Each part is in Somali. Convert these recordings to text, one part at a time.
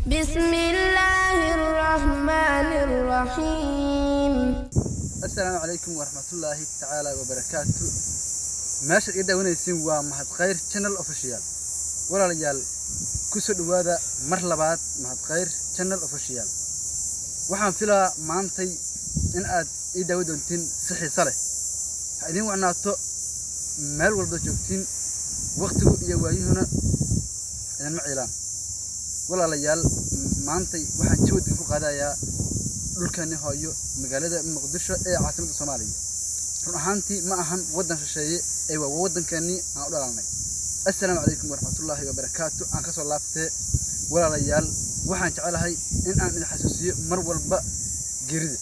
بسم الله الرحمن الرحيم. Assalaamu calaykum waraxmatullaahi tacaala wabarakaatu. Meeshaad iga daawanaysiin waa Mahad Khayr Channel Official. Walaalayaal, kusoo dhowaada mar labaad Mahad Khayr Channel Official. Waxaan filaa maantay in aad ii daawa doontiin si xiiso leh. Ha idiin wacnaato meel walba joogtiin, waqtigu iyo waayuhuna idinma ciilaan. Walaalayaal, maantay waxaan jawadgan ku qaadayaa dhulkani hooyo, magaalada Muqdisho ee caasimadda Soomaaliya. Run ahaantii ma ahan waddan shisheeye ee waa waddankeenii aan u dhalanay. Assalaamu calaykum waraxmatullaahi wabarakaatu. Aan kasoo laabtee, walaalayaal, waxaan jecelahay in aan idin xasuusiyo mar walba geerida.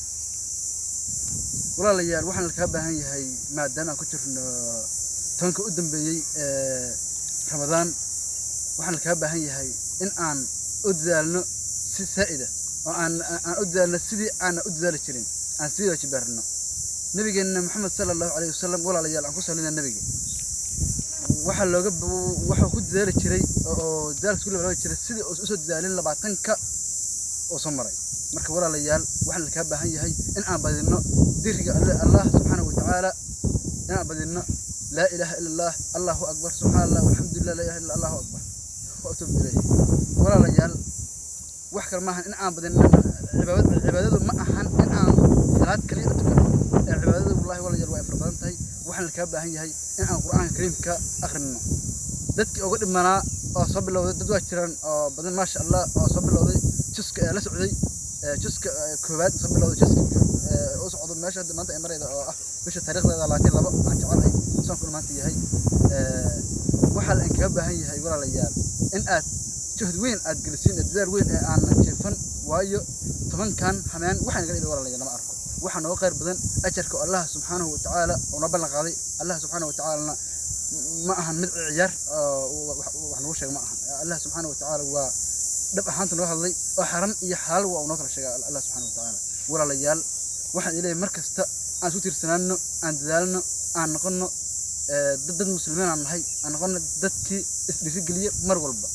Walaalayaal, waxaan kaga baahan yahay, maadaama aan ku jirno 10-ka u dambeeyey ee Ramadaan, waxaan kaga baahan yahay in aan u dadaalno si saa'ida oo aan u dadaalno sidii aanan u dadaali jirin, aan sii waajibaarno Nabigeenna Maxamed sala Allahu calayhi wasalam. Walaalayaal, aan ku salina nabiga. Waxaa looga waxuu ku dadaali jiray oo dadaalkiis ku labalaabi jiray sidii uu usoo dadaalin 20-ka oo soo maray. Marka walaalayaal, waxaan kaga baahan yahay in aan badinno dikriga Alle, Allah subxaanahu watacaala, in aan badinno laa ilaaha ila Allah, Allahu akbar, subxaana Allah, walxamdulilah, laa ilaha illa Allahu akbar wa atuubu ilayh. Walaalayaal, wax kale maahan in aan badinno cibaadada. Cibaadadu ma ahan in aan salaad kaliya u tukano ee cibaadadu, wallahi walaalayaal, waa ay fara badan tahay. Waxaana kaga baahan yahay in aan Qur'aanka Kariimka akhrino. Dadkii uga dhimanaa oo soo bilowday, dad waa jiraan oo badan, maasha Allah, oo soo bilowday juska ee la socday juska koowaad, soo bilowday juska u socdo meesha hadda maanta ay marayda, oo ah bisha taariikhdeeda 22, aan jecelahay soonkuna maanta yahay. Waxaa la inkaga baahan yahay, walaalayaal, in aad juhd weyn aad gelisiin ee dadaal weyn ee aanan jiifan, waayo 10-kan hameen waxaan naga dhibay, walaalayaal, lama arko. Waxaa nooga khayr badan ajarka oo Allah subxaanahu watacaala uu noo ballan qaaday. Allah subxaanahu watacaalana ma ahan mid ciyaar oo wax nagu sheega ma ahan. Allah subxaanahu watacaala waa dhab ahaanta noo hadlay oo xaram iyo xalaal waa uu noo kala sheegay Allah subxaanahu watacaala. Walaalayaal, waxaan ilahay mar kasta aan isku tiirsanaano, aan dadaalno, aan noqono dad muslimiin aan nahay, aan noqono dadkii isdhiirigeliya mar walba.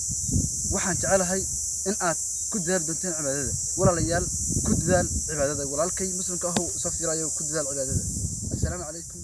Waxaan jecelahay in aad ku dadaali doonteen cibaadada. Walaalayaal, ku dadaal cibaadada. Walaalkay muslimka ahow soo fiirayo, ku dadaal cibaadada. Assalaamu calaykum.